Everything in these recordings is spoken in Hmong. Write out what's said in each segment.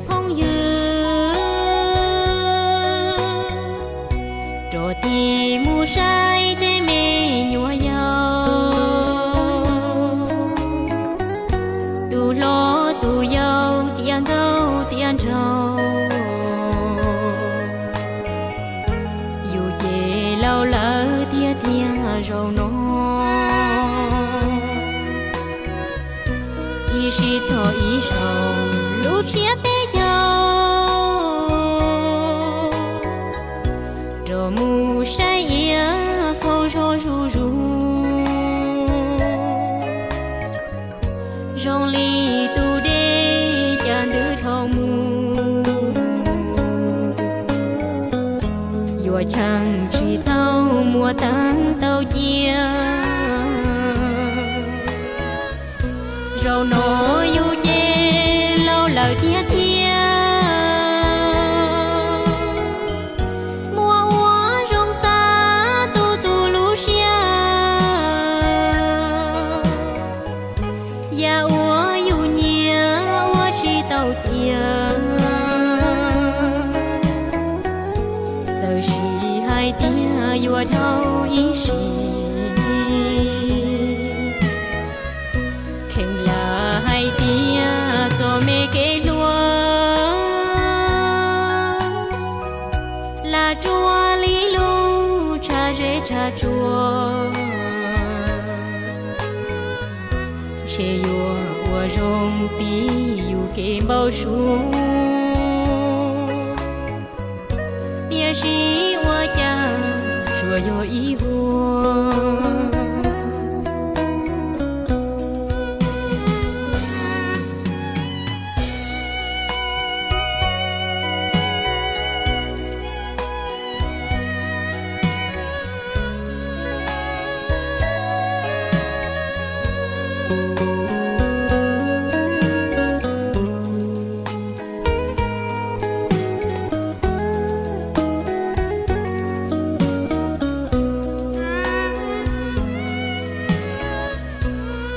Phooj ywg, rov tig mus saib tej me nyuam yaus, tus hlob tus yau tiav nkauj tiav nraug, yus ces laus lawm tiag tiag zaum no. Ib sij txog ib zaug lub tshiab peb caug, rov mus saib iav qaug zog zuj zus, zoo li tus dej cas ntws dhau mus, yuav cheem tsis tau muab teeb tau cia. Zaum no yus ces laus lawm tiag tiag, muaj ua zoo xav tu tu lub siab, yam uas yus nyiam ua tsis tau tiag. Txawm sis hais tias yuav dhau ib sim, kheev lam hais tias txom me kev hluas, lam ruaj li lub tshav zeb tshav tsuas, ntshe yuav ua zoo pib yus kev npau suav. Tiam sis ua cas tsuas yog ib vuag.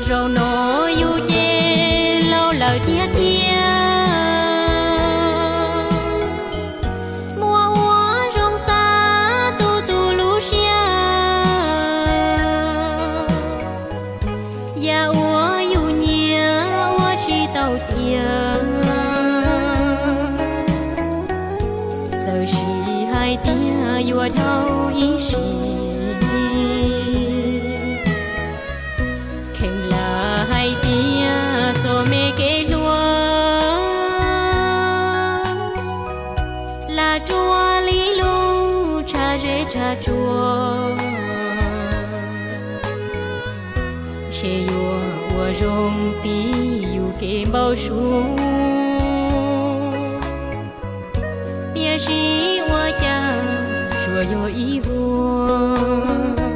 Zaum no yus ces laus lawm tiag tiag, muaj ua zoo xav tu tu lub siab, yam uas yus nyiam ua tsis tau tiag. Txawm sis hais tias yuav dhau ib sim, kheev lam hais tias txom me kev hluas, lam ruaj li lub tshav zeb tshav tsuas, ntshe yuav ua zoo pib yus kev npau suav. Tiam sis ua cas tsuas yog ib vuag.